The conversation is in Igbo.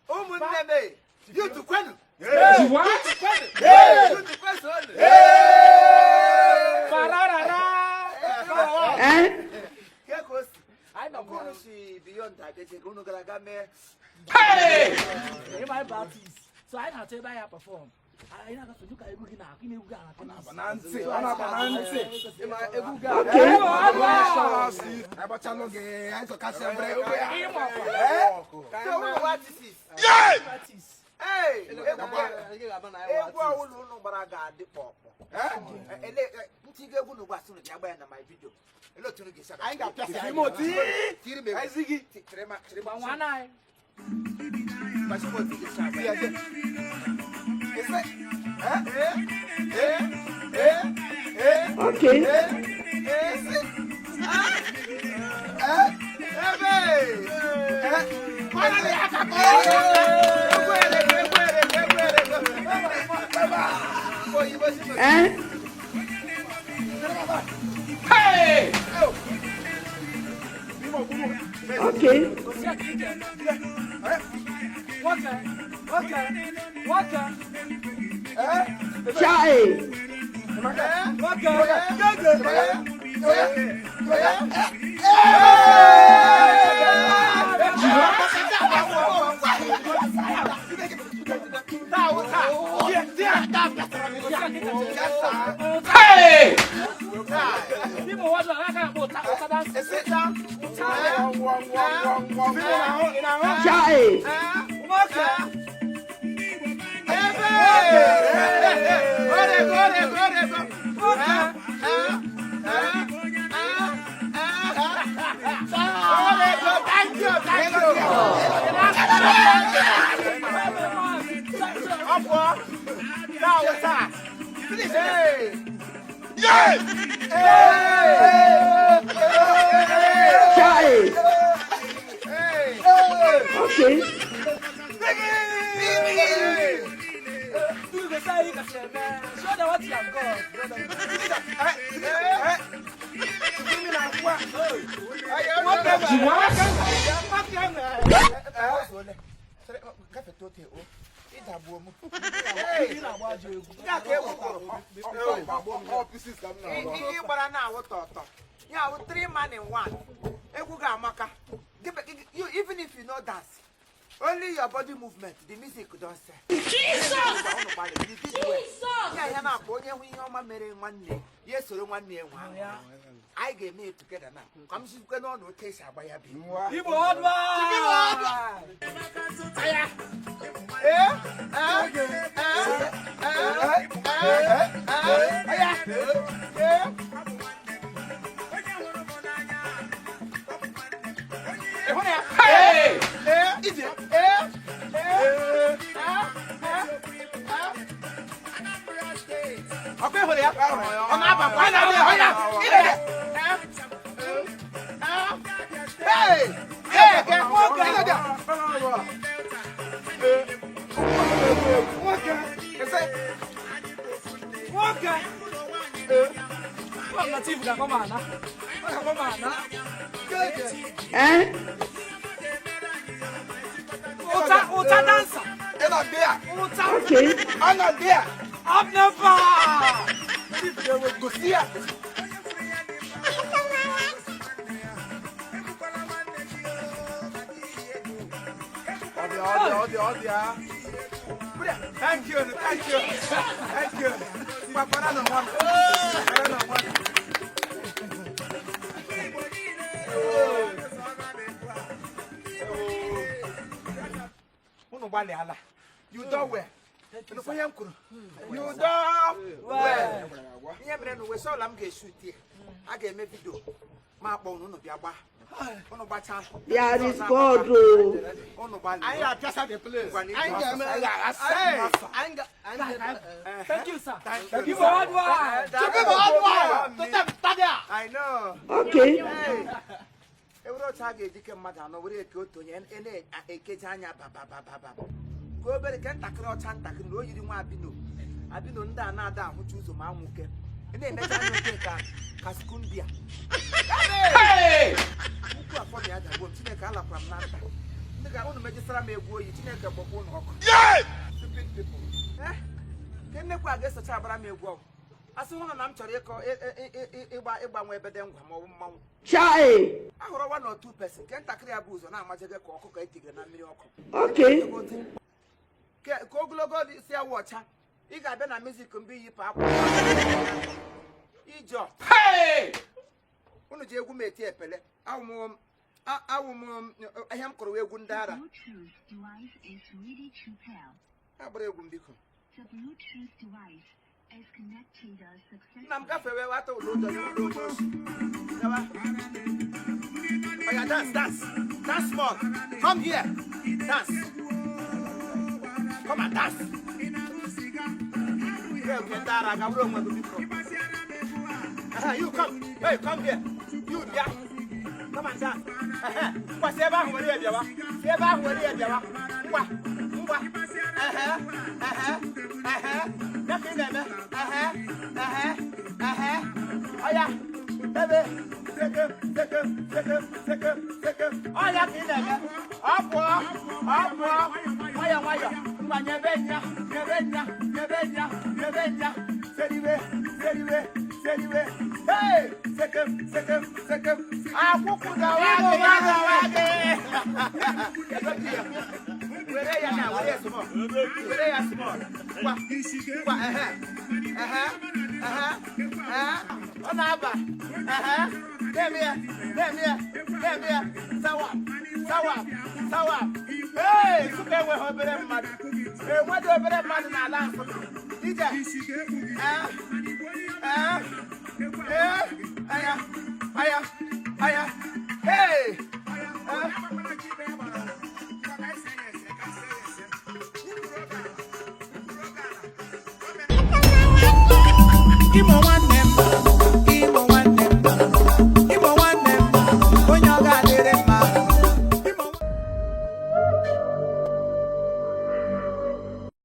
Ụmụnne m, youth kwenu! What? Kwenu! Youth kwesonu! Pararara. Ke ka o si? Ọkụ unu si beyond abịaje ka unu gara aga mee. Ịma ịbụ artist. So anyị na-achọ ebe anyị perform. Anyị na-agafe dịka egwu gị na-akụ, ị na-egwu gị na-akụ n'isi. Na ntị, ọ na-agba na ntị. Ịma egwu ga Agbachalụ gị, anyị zọkasịa mbere egwu ya. So unu bụ artists. Artist. Hey, egwu ọwụla unu gbara ga-adị kpọkpọ. Ele ntigo egwu unu gbasị, unu bịa gba ya na my video. Ele otu unu ga-esi aga? Anyị ga-apịasị ime oti. Tiri m egwu. Anyị zi gị. Tiri ma, tiri ma. Gbanwe anyị. Gbasi m otu ị ga-esi agba ya. Ise. Eh, eh, eh, eh, eh. Okay. Eh, ise. Eh, Ebe! eh. Kwana dị aka ka ọ. Egwu erego, egwu erego, egwu erego. Oyibo si m. Eh? Hey! Okay. Gosi ya ka ị ga-eme. Nwoke, nwoke, nwoke, Eh, Chai. nwoke. Eh, eh. Hey! Imo wadu aka akpọ ụta ụta dance. Ụta. Chai. Nwoke. Ebe! Orego, orego, orego. Nwoke. Orego, thank you, thank you. Ọ̀pọ̀, now taa. Finish. Hey. Yeah! Hey! Chai. Hey! Okay. Hey! You go say you can say, man. Show them what you have got, brother. Gafete ote o ịdagbuo m. Ị na-agba ajọ egwu. Nke a ka e kwuru. Ihe ị gbara na-awụ tọtọ ya awụ three man in one. Egwu ga-amaka. You, even if you no dance, only your body movement, the music don sell. Jesus! Unu gbalịrị, you did well. Jesus! Ya na-akpọ onye hụ ihe ọma mere nwanne ya, esoro nwanne ya nwe ahụ. Ya. Anyị ga-eme ya together na ka m sikwe n'ọnụ otu esi agba ya bụ Igbo ọdụ a! Ee, ee, ee, ee, ee, ee, ee. Ị hụrụ ya? Ee, ije. Ee, ee, ee, ee, ee. Ọkwa ị hụrụ ya? Ọ na-abakwa. Ọ na-abịa, ọ na- ị na- Ee, ee. Hey! Hey, ke nwoke. Ị na-abịa. Nwoke. Ese. Nwoke! Ọ Latif ga-akpọ m ana. Ọ ga-akpọ m ana. Eh? Ụta ụta dancer. Ị nọ there. Ụta. Okay. Ọ nọ there. Up never. Chief ga-ewe gosi ya. Ọ dị, ọ dị, ọ dị, ọ dị, ah. Thank you, thank you, thank you. Ngwa, kwara nọ nwa. Kwara nọ nwa. Unu gbalịala. You done well. Unu ihe m kwuru. You done well. Ihe mere na uwe sọla m ga-esu tie. A ga-eme video. Ma akpọ unu, unu bịa gbaa. Unu gbachaa. There is God. Oh. Unu gbalị. Anyị ga-apịasa the place. Ngwa n'ihu. Anyị ga-eme Hey! anyị ga anyị ga Thank you, sir. Thank you. Igbo ọdụ a! Chukwu bụ ọdụ a. Totem tadia. I know. Okay. Hey! Ewere otu a ga-ejike mmadụ anọ were eke otu onye ị na-ekeji anya bababababa ka obere ke ntakịrị ọcha ntakịrị na o yiri nwa abino abino ndị a na-ada ahụcha ụzọ ma anwụke. Ị na-enecha anya oke ka skumbia. Ukwu afọ na ya dagbuo m. Chineke, alakwara m na nta. Ndị ga unu mejisara m egwu oyi, Chineke gbọkwa unu ọkụ. Stupid people. Eh? Ke nnekwu a ga-esocha agbara m egwu ọgwụ. Asị hụ na m chọrọ ịkọ ịgbanwe ebede ngwa ma ọ bụ mmanwụ. Chai. Ahụrụ one or two person nke ntakịrị ya bụ ụzọ na-amajege ka ọkụkọ etigere na mmiri ọkụ. Okay. Ka ogologo dị si awụ ọcha, ị ga-abịa na music mbụ iyipụ akwa ijọ. Unu ji egwu m eti epele. Awụ m ihe m kụrụ wụ egwu ndị ara. Bluetooth device is ready to pair. Agbara egwu m, biko. The Bluetooth device is connected successfully. Nna m, gafewe wata ụlọ ụjọ n'ụlọ onye oshi. Gawa. Oya, dance, dance, dance small. Come here, dance. Come and dance. Nke nke ndị ara, gawuru onwe gị, biko. Aha, you come. Hey, come here. You bịa. Come and dance. Ehe. Ngwa, si ebe ahụ were ya bịawa. Si ebe ahụ were ya bịawa. Ngwa, ngwa. Ehe, ehe, ehe. Ya ka ị na-eme. Ehe, ehe, ehe. Ọya, ebe, seke, seke, seke, seke, seke. Ọya ka ị na-eme. Ọ pụọ, ọ pụọ. Nwayọ, nwayọ. Ngwa, nyebe nya, nyebe nya, nyebe nya, nyebe nya. Seriwe, seriwe, seriwe. Hey! Sekem, sekem, sekem. Akwụkwụ gawa gị, gawa gị. Were ya na, were ya small. Were ya small. Ngwa, ngwa, ehe. Ehe, ehe, ehe. Ọ na-aba. Ehe. Na-eme ya, na-eme ya, na-eme ya. Sawa, sawa, sawa. Hey! Nsụka enweghị obere mmadụ. Enweghị obere mmadụ n'ala Nsụka. Ije. Ee, ee, ee, aya, aya, aya. Hey! Ee. Imo nwanne.